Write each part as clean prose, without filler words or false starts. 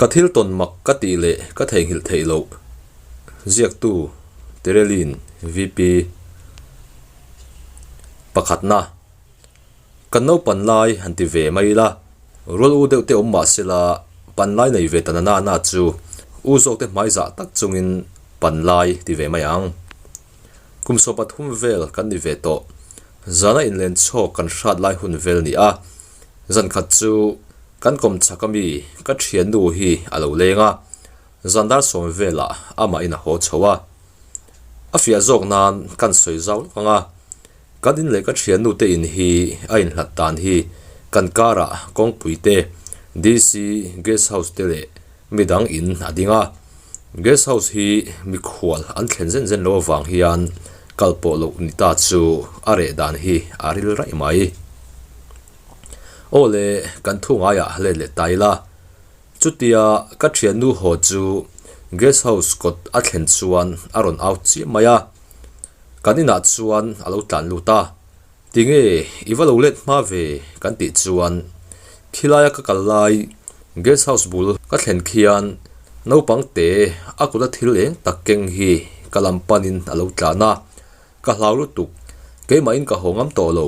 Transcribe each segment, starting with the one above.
Ka thil tawn mak ka tih leh ka theihnghilh theih loh. Ziaktu, Terelyn, VP. Pakhatna, Kan naupan lai han ti ve mai ila, rual u deuh te awm mah sela pan lai nei ve ta na na na chu u zawk te hmai zah tak chungin pan lai ti ve mai ang. Kum 13 vel kan ni ve tawh. Zana inlen chhawk kan hrat lai hun vel ni a, zan khat chu kan kawm chak ami ka thiannu hi a lo leng a, zan dar 10 velah amah in a haw chho a. A fiah zawk nan kan sawi zau lawk ang a, kan in leh ka thiannu te in hi a inhlat dan hi kan karah kawngpui te, DC Guest House te leh midang in a ding a. Guest house hi mikhual an thlen zen zen lo avang hian kal pawh loh ni ta chu a reh dan hi a ril raih mai. Aw le, kan thu ngaiah let leh ta ila. Chutia ka thiannu haw chu guest house kawt a thlen chuan a rawn au chiam mai a. Kan inah chuan a lo tlan lut a. Tinge i va lo let hma ve kan tih chuan khilaia ka kal lai guest house bul ka thlen khian naupang te a kut a thil eng tak keng hi ka lam panin a lo tlan a, ka hlau lutuk keimahin ka haw ngam tawh lo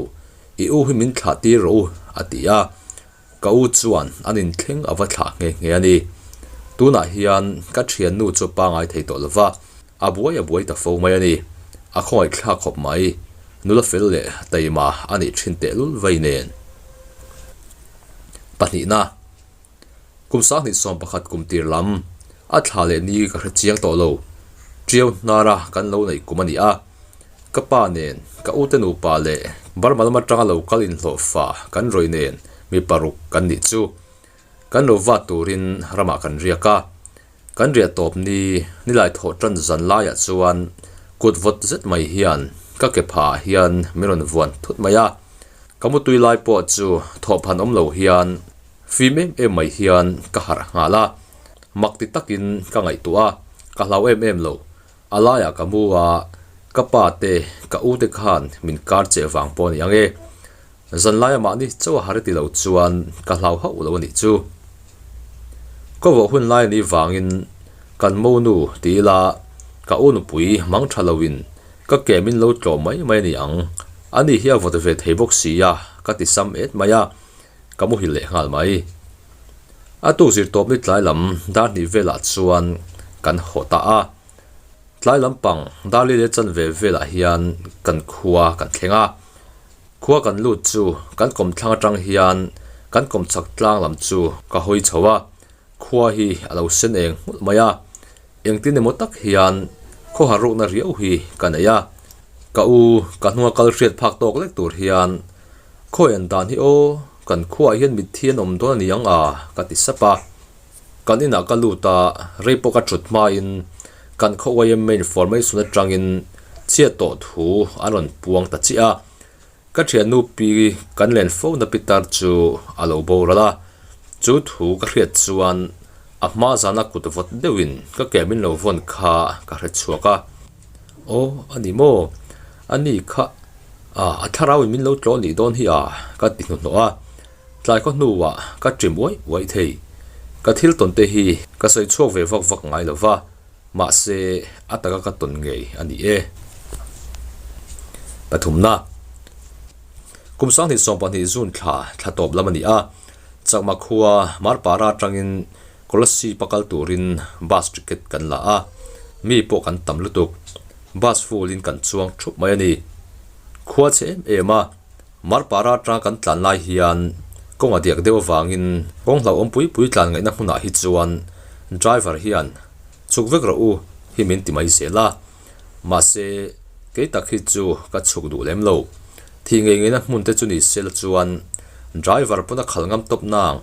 i u hi min thlah tir rawh u a ti a, ka u chuan an inthleng a va thlah nghe nghe a ni. Tunah hian ka thiannu chu pangai thei tawh lova. A buai a buai ta fo mai a ni. A khawngaih thlak khawp mai. Nula fel leh taima a nih thin tehlul vei nen. Pahnihna, Kum 2011 kum tir lam, a thla leh ni ka hre chiang tawh lo. Tiau hnara kan lo neih kum a ni a. Ka pa nen, ka ute nupa leh Burma lam atanga lo kal inhlawhfa kan rawih nen mi paruk kan nih chu. Kan lo vat turin ramah kan riak a. Kan riah tawp ni, nilai thawh tan zan laiah chuan kut vawt zet mai hian ka ke phah ah hian min rawn vuan thut mai a. Ka mutui lai pawh chu thawhphan awm lo hian fim em em mai hian ka harh nghal a. Mak ti takin ka ngaihtuah a, ka hlau em em lo. A laiah ka mu a, ka pa te, ka u te khan min kar cheh vang pawh a ni ang e. Zanlaia mahni chauh a har ti lo chuan ka hlau hauh lo a nih chu. Ka vawh hun lai a nih vangin kan monu ti ila ka u nupui mang tha loin ka ke min lo tlawh mai mai a ni ang. Ani hi a vawt ve thei bawk si a, ka ti sam et mai a, ka muhil leh nghal mai. A tuk zir tawp ni tlai lam dar hnih velah chuan kan haw ta a. Tlai lampang dar li leh chanve velah hian kan khua kan thleng a. Khua kan lut chu kan kawmthlang atang hian kan kawmchhak tlang lam chu ka hawi chho a, khua hi a lo sen eng hmulh mai a, engtin emaw tak hian khawhar rukna riau hi ka nei a, ka u ka hnunga kal hriat phak tawk lek tur hian khawi an dan hi aw kan khuaah hian mitthi an awm dawn a ni ang a ka ti sap a, kan inah ka lut a, rei pawh ka thut hmain kan khaw yma information atangin chhiat tawh thu an rawn puang ta chiah a. Ka thiannu pi kan len fo na pitar chu a lo boral a, chu thu ka hriat chuan a hma zana kut vawt deuhin ka ke min lo vawn kha ka hre chhuak a. Aw a ni maw? A ni kha a a thlarauin min lo tlawh nih dawn hi a ka ti hnuhnawh a, tlai khaw hnuah ka ṭim uaih uaih thei. Ka thil tawn te hi ka sawi chhuak ve vak vak ngai lo va. Mahse, a taka ka tawn ngei a ni e. Pathumna, Kum 2012 June thla thla tawp lam a ni a, Chakma khua Marpara atangin Kolasib a kal turin bus ticket kan la a, mi pawh kan tam lutuk. Bus full in kan chuang thup mai a ni. Khua chhe em em a, Marpara atanga kan tlan lai hian kawng a diak deuh avangin kawng hlauhawm pui pui tlan ngaihna hmunah hi chuan driver hian chhuk vek rawh u hi min ti mai zel a, mahse kei tak hi chu ka chhuk duh lem lo. Thih ngei ngeina hmun te chu ni sela chuan driver pawn a khalh ngam tawp nang,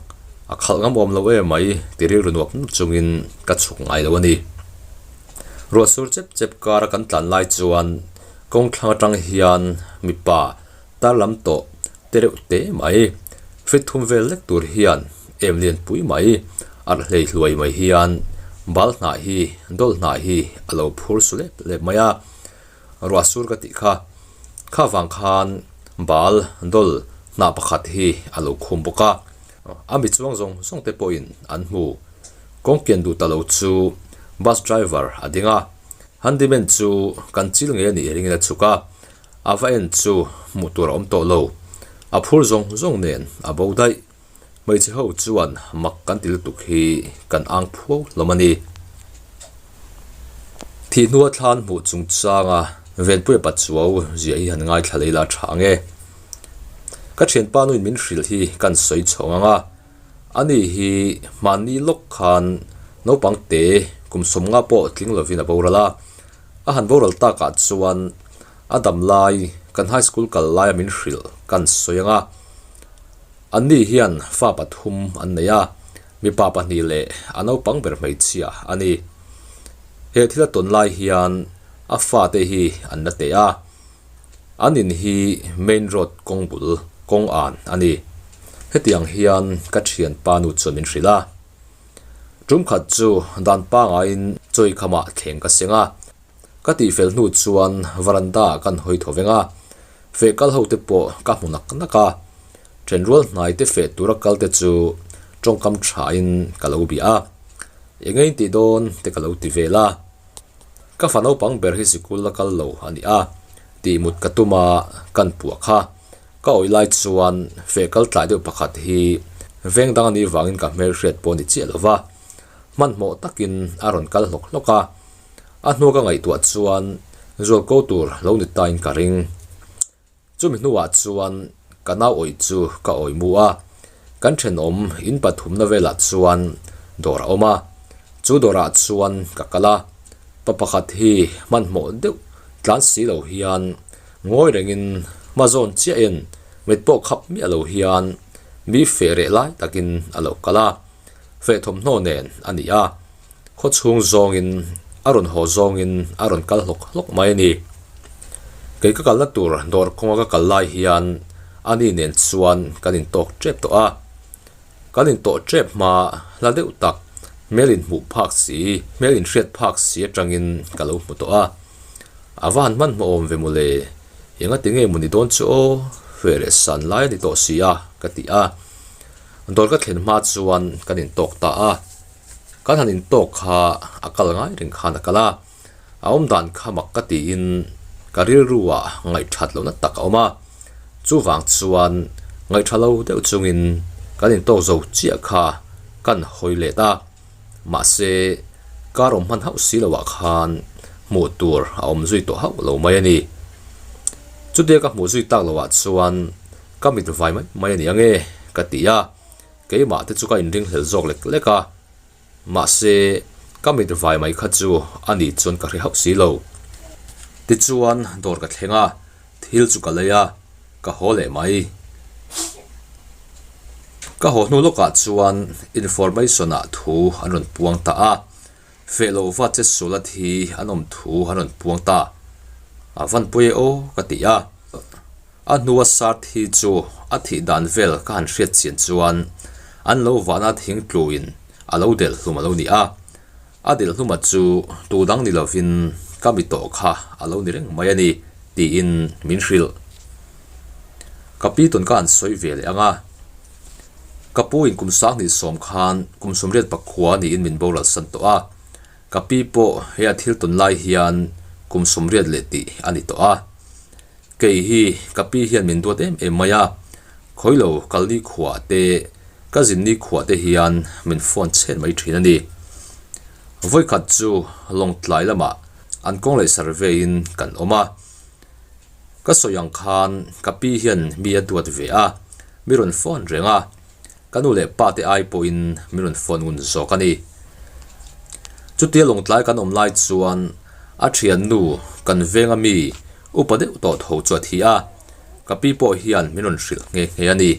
a khalh ngam awm lo em mai ti rilru nuap nuap chungin ka chhuk ngai lo a ni. Ruah sur chep chep kara kan tlan lai chuan kawng thlang atang hian mipa tar lam tawh te reuh te mai, fit thum vel lek tur hian em lian pui mai, arh hlei hluai mai hian bal hnah hi dawl hnah hi a lo phur su lep lep mai a, ruah sur ka tih kha, kha vang khan bal dawl hnah pakhat hi a lo khum bawk a, a mi chuang zawng zawng te pawhin an hmu. Kawngkian duh ta lo chu bus driver a ding a, handyman chu kan chil ngei a nih ringin a chhuk a, a va en chu hmuh tur a awm tawh lo. A phur zawng zawng nen a bo daih. Hmeichhe ho chuan mak kan ti lutuk hi kan ang phuau hlawm a ni. Thih hnua thlan hmuh chungchanga Venpuia Pachuau ziah hi han ngaithla lei la tha ang e. Ka thianpa nuin min hrilh hi kan sawi chhawng ang a, ani hi hmanni lawk khan naupang te kum sawmnga pawh tling lovin a boral a, a han boral takah chuan a dam lai kan high school kal laia min hrilh kan sawi ang a. Anni hian fa pathum an nei a, mipa pahnih leh a naupang ber hmeichhia a ni. He thil a tawn lai hian a fate hi an la teh a, an in hi main road kawng bul kawng an a ni. Hetiang hian ka thianpa nu chuan min hrilh a. Tum khat chu dan pangaiin chawikhamah thleng ka seng a. Ka tihfel hnu chuan veranda ah kan hawi tho veng a, feh kal ho te pawh ka hmu nak nak a, thenrual hnai te feh tura kal te chu tawngkam tha in ka lo bia a, eng nge in tih dawn te ka lo ti vel a, ka fa naupang ber hi sikul la kal lo a ni a, tih mut ka tum a kan puah kha, ka awih lai chuan feh kal tlai deuh pakhat hi veng dang a nih vangin ka hmelhriat pawh a ni chiah lo va, hmanhmawh takin a rawn kal hlawk hlawk a. A hnu ka ngaihtuah chuan zual ko tur lo ni tain ka ring. Chumi hnuah chuan ka nau awih chu ka awih mu a, kan thenawm in pathumna velah chuan dawr a awm a, chu dawrah chuan ka kal a, pa pakhat hi hmanhmawh deuh tlan si lo hian ngawi rengin hma zawn chiahin mit pawh khap miah lo hian mi feh reh lai takin a lo kal a. Feh thawmhnaw nen a ni a, khaw chhung zawngin a rawn haw zawngin a rawn kal hlawk hlawk mai a ni. Kei ka kalna tur dawr kawnga ka kal lai hian ani nen chuan kan intawk tep tawh a, kan intawh tep hma hla deuh tak hmel inhmuh phak si, hmel inhriat phak si atangin ka lo hmu tawh a. A va han hmanhmawh awm ve mawle, engati nge maw ni dawn chu aw, feh leh san lai a ni tawh si a, ka ti a. Dawr ka thlen hma chuan kan intawk ta a, kan han intawk kha a kal ngai reng khan a kal a, a awm dan kha mak ka tiin ka rilru ah ngaihthat lohna tak a awm a, chuvang chuan ngaihtha lo deuh chungin kan intawk zo chiah kha kan hawi let a, mahse kar awm hman hauh si loh ah khan hmuh tur a awm zui tawh hauh lo mai a ni. Chutia ka hmuh zui tak loh ah chuan Ka mit vai mai mai a ni ang e, ka ti a, keimah te chu ka inringhlel zawk lek lek a, mahse ka mit vai mai kha chu a ni chuan ka hre hauh si lo. Tichuan dawr ka thleng a, thil chu ka lei a, ka haw leh mai. Ka haw hnu lawkah chuan information ah thu an rawn puang ta a, feh loh va che sual a thi an awm thu an rawn puang ta. A van pawi e aw, ka ti a. A hnua sart hi chu a thih dan vel ka han hriat chian chuan an lo vahna thing tluin a lo delh hlum a lo ni a. A delh hluma chu tu dang ni lovin ka mi tawh kha a lo ni reng mai a ni tiin min hrilh. Ka pi tawn ka han sawi ve leh ang a. Ka pu in kum sanghnih sawm khan kum sawmriat pakhua niin min boral san tawh a. Ka pi pawh he a thil tawn lai hian kum sawmriat leh tih a ni tawh a. Kei hi ka pi hian min duat em em mai a, khawilo kal ni khuah te, ka zin ni khuah te hian min phone chhet mai thin a ni. Vawikhat chu Lawngtlai lamah an kawng leh survey in kan awm a, ka sawi ang khan ka pi hian mi a duat ve a, mi rawn phone reng a, Ka nu leh pa te ai pawhin min rawn phone ngun zawk a ni. Chutia lawngtlai kan awm lai chuan a thiannu kan venga mi upa deuh tawh tho chu a thi a, ka pi pawh hian min rawn hrilh nghe nghe a ni.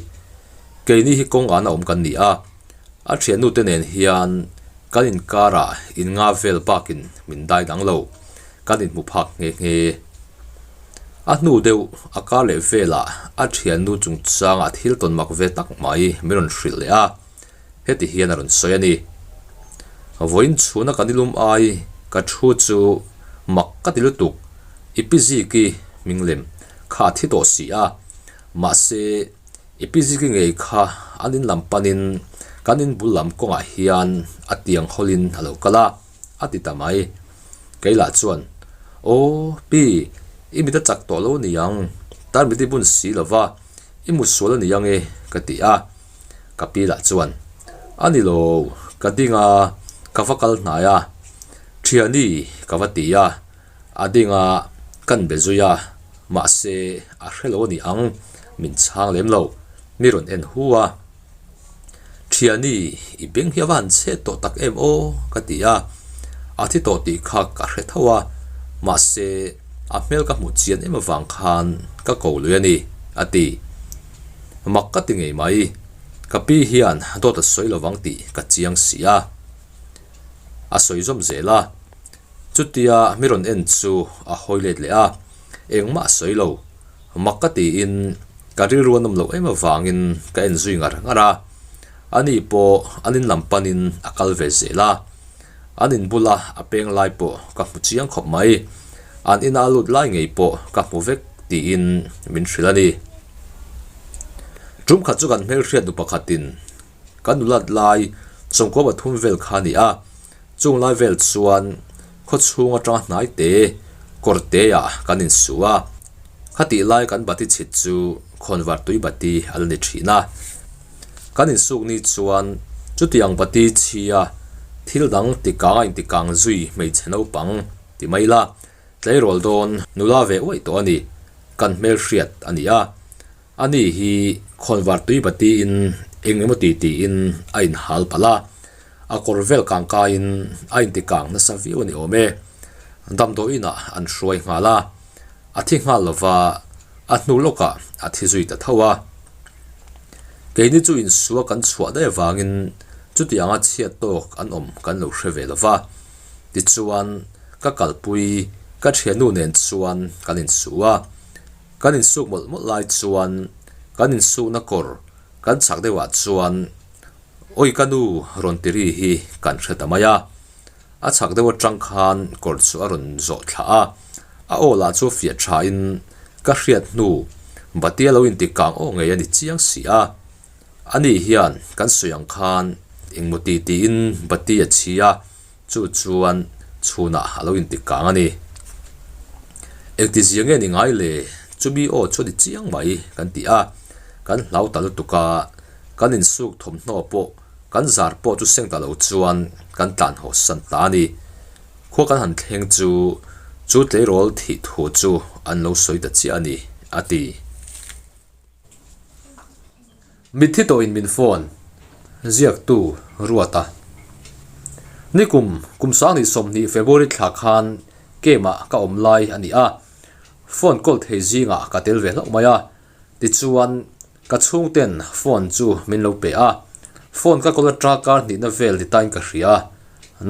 Keini hi kawng ana awm kan ni a, a thiannu te nen hian kan inkarah innga vel bakin min dai dang lo, kan inhmu phak nghe nghe. A hnu deuh a kar leh velah a thiannu chungchangah thil tawn mak ve tak mai min rawn hrilh leh a, heti hian a rawn sawi a ni. Vawiin chhuna ka nilum ai ka thu chu mak ka ti lutuk, i pi ziki hming lem kha a thi tawh si a, mahse i pi ziki ngei kha an in lam panin Kan in bul lam kawngah hian a tiang hawlin a lo kal a, a ti ta mai. Kei lah chuan, Aw, pi, i mit a chak tawh lo ni ang, tarmit i bun si lo va, i mu sual a ni ang e, ka ti a. Ka pi lah chuan, A ni lo, ka ding a, ka va kal hnai a, Thiani ka va ti a, a ding a, kan be zui a, mahse a hre lo a ni ang, min chhang lem lo, mi rawn en hu a. Thiani, i beng hi a va han chhet tawh tak em aw? ka ti a, a thi tawh tih kha ka hre tho a, mahse a hmel ka hmuh chian em avang khan ka ko lui a ni, a ti. Mak ka ti ngei mai, ka pi hian dawt a sawi lovang tih ka chiang si a. A sawi zawm zel a, chutia mi rawn en chu a hawi let leh a, engmah a sawi lo. Mak ka tiin ka rilru a nawm loh em avangin ka en zui ngar ngar a, ani pawh an in lam panin a kal ve zel a, an in bula a peng lai pawh ka hmu chiang khawp mai, an ina a lut lai ngei pawh ka hmu vek tiin min hrilh a ni. Tum khat chu kan hmelhriat nu pakhatin kan nulat lai sawmkua pathum vel kha a ni a, chung lai vel chuan khaw chhung atanga hnai te kawr te ah kan insu a, khatih lai kan bati chhit chu khawnvar tui bati a la ni thin a, kan insuk ni chuan chutiang bati chhia thil dang tikang a intikang zui hmeichhe naupang ti mai la, tleirawl dawn nula ve uaih tawh a ni, kan hmelhriat a ni a. Ani hi khawnvar tui batiin eng emaw ti tiin a inhal palh a, a kawr vel kang kaiin a inti kang nasa viau a ni awm e. Damdawiinah an hruai nghal a, a thi nghal lova a hnu lawkah a thi zui ta tho a. Keini chu insua kan chhuah daih avangin chuti anga chhiat tawk an awm kan lo hre ve lova, tichuan ka kalpui ka thiannu nen chuan kan insu a. Kan insuk mawlh mawlh lai chuan kan insukna kawr kan chhak deuhah chuan Awi ka nu rawn ti ri hi kan hre ta mai a. A chhak deuh atang khan kawr chu a rawn zawh thlah a, a aw lah chu fiah thain ka hriat hnu Batia lo inti kang aw ngei a ni chiang si a. Ani hian kan sawi ang khan engmaw ti tiin Bati a chhi a. Chu chuan chhunah a lo inti kang a ni. Engti zia nge ni ngai le? Chumi aw chu a ni chiang mai kan ti a, kan hlau ta lutuk a, kan insuk thawmhnaw pawh kan zar pawh chu seng ta lo chuan kan tlan haw san ta a ni. Khua kan han thleng chu chu tleirawl thih thu chu an lo sawi ta chiah a ni, a ti. Mitthi tawhin min phone ziaktu ruat a. Nikum kum 2020 February thla khan camp ah ka awm lai a ni a, phone call thei zingah ka tel ve hlauh mai a, tichuan ka chhungten phone chu min lo pe a, phone ka call atanga kar hnihna vel ni tain ka hria,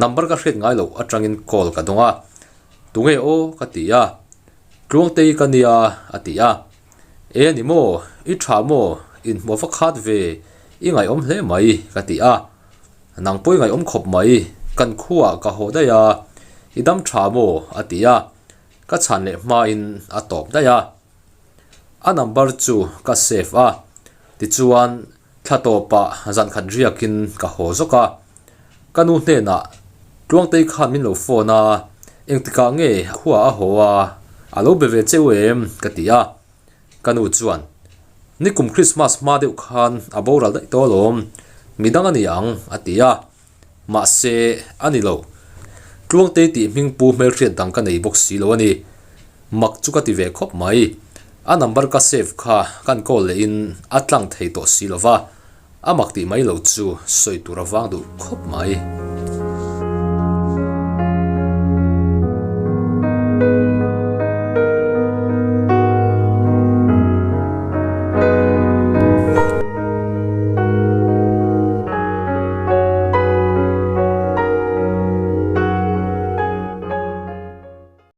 number ka hriat ngai loh atangin call ka dawng a, tunge aw ka ti a, Tluangtei ka nia a ti a. E ni maw, i tha maw, inhmuh va khat ve, i ngaihawm hle mai, ka ti a. Nang pawh i ngaihawm khawp mai, kan khuaah ka haw daih a, i dam tha maw, a ti a. Ka chhan leh hmain a tawp daih a. A number chu ka save a, tichuan Thla tawpah zan khat riakin ka haw zawk a, ka nu hnenah Tluangtei khan min lo phone a, engtikah nge khua a haw a, a lo be ve cheu em? ka ti a, ka nu chuan Nikum Christmas hma deuh khan a boral daih tawh alawm, midang a ni ang a ti a, mahse a ni lo, Tluangtei tih hming pu hmelhriat dang ka nei bawk si lo a ni. Mak chu ka ti ve khawp mai. A number ka save kha kan call leh in a tlang thei tawh si lova, a mak tih mai lo chu sawi tur a vang duh khawp mai.